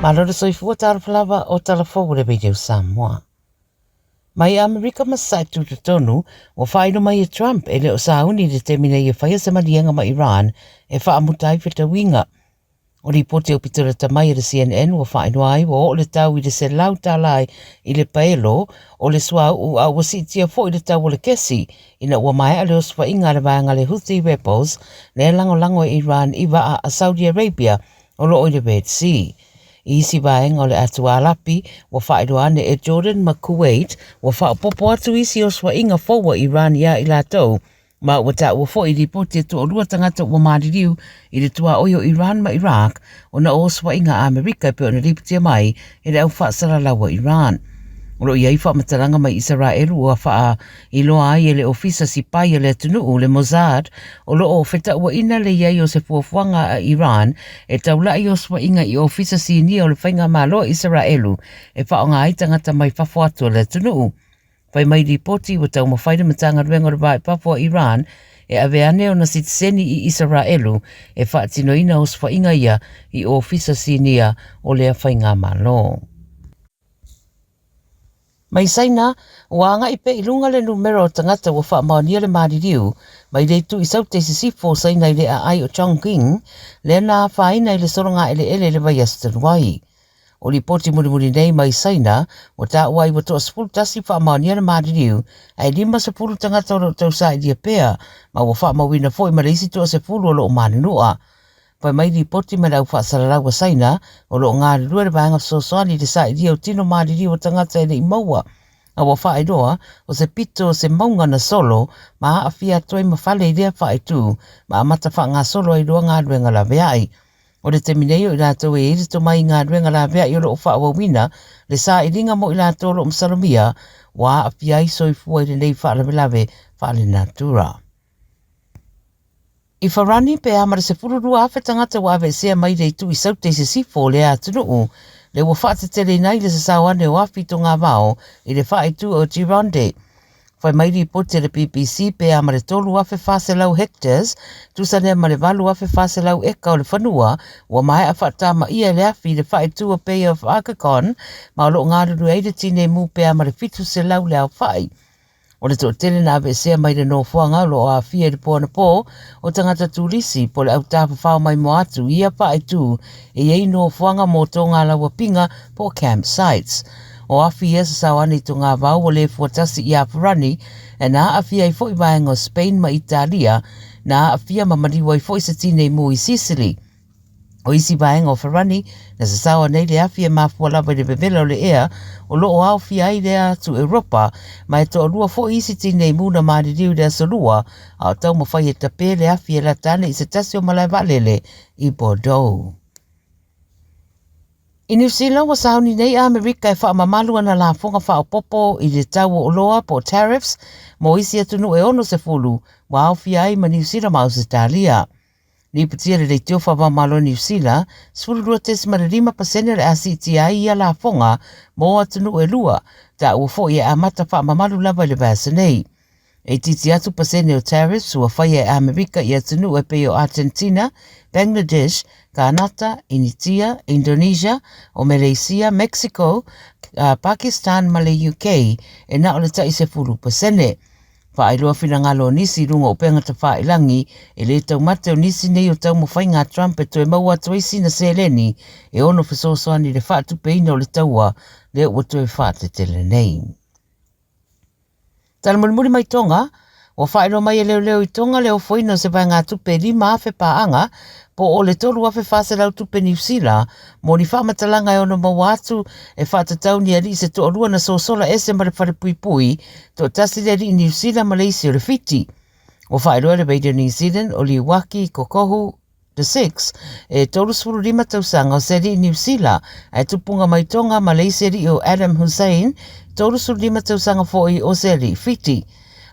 Malo le soifua talofa lava o tala fou o le Radio Samoa. Mai Amerika ma Sasae Tutotonu, ua faailoa mai e Trump e le o sauni i le taimi nei e faia se maliega ma Iran e faamuta ai fetauiga. O lipoti aupito lata mai a le CNN ua faailoa ai ua oo le tau i le $100 i le paelo o le suauu a ua siitia foi le tau o le kesi ina ua maea le osofaiga a le vaega a le Houthi Rebels lea e lagolago e Iran i vaa a Saudi Arabia o lo o i le Red Sea. I isi vaega o le Atu Arapi, ua faailoa ane e Jordan ma Kuwait ua faaopoopo atu isi osofaiga fou a Iran iā i latou Ma ua taua foi i lipoti e toalua tagata ua maliliu i le tuaoi o Iran ma Iraq ona o osofaiga a Amerika e pei ona lipotia mai e le au faasalalau a Iran. O lo o i ai faamatalaga mai Isaraelu ua faailoa ai e le Ofisa Sipai a le atunuu, le Mossad, o lo o fetauaina le i ai o se fuafuaga a Iran e taula'i osofaiga i ofisa sinia o le faigamalo a Isaraelu e faaaoga ai tagata mai fafo atu o le atunuu. Fai mai lipoti ua taumafai le Matagaluega o le Va i Fafo a Iran e ave ane ona sitiseni i Isaraelu e faatinoina osofaiga ia i ofisa sinia o lea faigamalo. Mai Saina, ua agai pea i luga le numera o tagata ua faamaonia le maliliu mai le itu i Saute i sisifo o Saina i le aai o Chongqing, lea na afaina i le sologa eleele i le vaiaso talu ai. O lipoti mulimuli nei mai Saina, ua taua ai ua toa-11 faamaonia le maliliu, ae 50 tagata o lo o tausailia pea, ma ua faamauina foi ma le isi toa-10 o lo o manunua. Fai mai lipoti mai le au faasalalau a Saina, o lo o galulue le vaega fesoasoani i le sailia o tino maliliu o tagata e le i maua, a ua faailoa o se pito o se mauga na solo ma aafia atu ai ma fale i lea faaitu ma amata faagasolo ai loa galuega laveai. O le taimi nei o i latou e i ai le tomai i galuega laveai o lo o faaauauina le sailiga mo i latou o lo o masalomia ua aafia ai soifua i lenei faalavelave faalenatura. I Farani, pe a ma le 12,000 tagata ua aveesea mai le itu i Saute i sisifo o lea atunuu, lea ua faateteleina ai le sasao ane o afi togavao i le faaitu o Gironde. Fai mai lipoti a le BBC pe a ma le 3,400 hectares, tusa lea ma le 8,400 eka o le fanua, ua maea faatamaia e le afi i le faaitu o Bay of Arcachon, ma o lo o galulue ai le tinei mu pe a ma le 700 le aofai. O le toatele na aveesea mai le nofoaga o lo o aafia i le po anapō, o tagata turisi po o le au tafafao maimoa atu i ia faaitu e i ai nofoaga mō tō-ngā-lauapinga po o camp sites. O afi ia sasao ane i tō-ngā-vao ua le fuatasi i Afarani, e na aafia ai foi vaega o Spain ma Italia, na aafia ma maliu ai foi se tinei mu i Sicily. O isi vaega o Farani, na sasao ane ai le afi e mafua lava i le vevela o le ea o lo o aofia ai lea atu Europa, ma e toalua foi isi tinei mu na maliliu i le Aso Lua, a o taumafai e tapē le afi e lata ane i se tasi o malae vaalele i Bordeaux. I Niu Sila, ua sauni nei a Amerika e faamamalu ana lafoga faaopoopo i le tau o oloa po o tariffs mo isi atunuu e 60 ua aofia ai ma Niu Sila ma Ausetalia. Lipotia le leitio faava-o-Malo Niu Sila, 12.5% o le a siitia ai ia lafoga mo atunuu e lua, taua foi e amata faamamalu lava i le vaiaso nei. E itiiti atu pasene o tariffs ua faia e Amerika i atunuu e pei o Argentina, Bangladesh, Kanata, Initia, Indonesia, o Meleisia, Mexico, Pakistan ma le UK e na o le tai 10%. Faailoa finagalo o nisi i luga o upega tafailangi e le taumate o nisi nei o taumafaiga a Trump e toe maua atu ai sina seleni e ono fesoasoani i le faatupeina o le taua lea ua toe faatetele nei. Tala mulimuli mai Tonga, Ua faailoa mai e leoleo i Tonga le ofoina o se vaegatupe e 5,000 paaga po o le 3,400 tupe Niu Sila mo ni faamatalaga e ono maua atu e faatatau ni alii se toalua na sosola ese ma le falepuipui, toatasi le alii Niu Sila ma le isi o le Fiti. Ua faailoa e le Radio New Zealand o Liuaki Kokohu The Six, e 35 tausaga o se alii Niu Sila, ae tupunga mai Tonga ma le isi alii o Adam Hussain, 35 tausaga foi o se alii Fiti.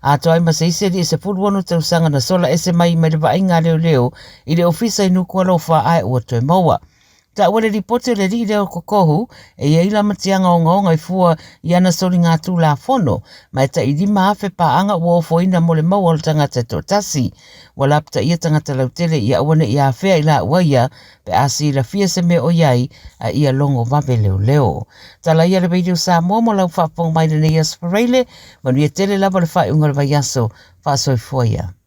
Atoa ai ma se isi alii e 16 tausaga na sola ese mai mai le vaaiga a leoleo i le ofisa i Nukualofa ae ua toe maua. Taua le lipoti o le alii lea o Kokohu e i ai lamatiaga ogaoga i fua i ana soligatulafono, ma e tai 5,000 paaga ua ofoina mo le maua o le tagata e toatasi. Ua lapataia tagata lautele ia aua ne i afea i laua ia pe a silafia se mea o i ai a ia logo vave leoleo. Tala ia le Radio Samoa mo lau faafofoga mai i lenei Aso Faraile. Manuia tele lava le faaiuga o le vaiaso. Faasoifua ia.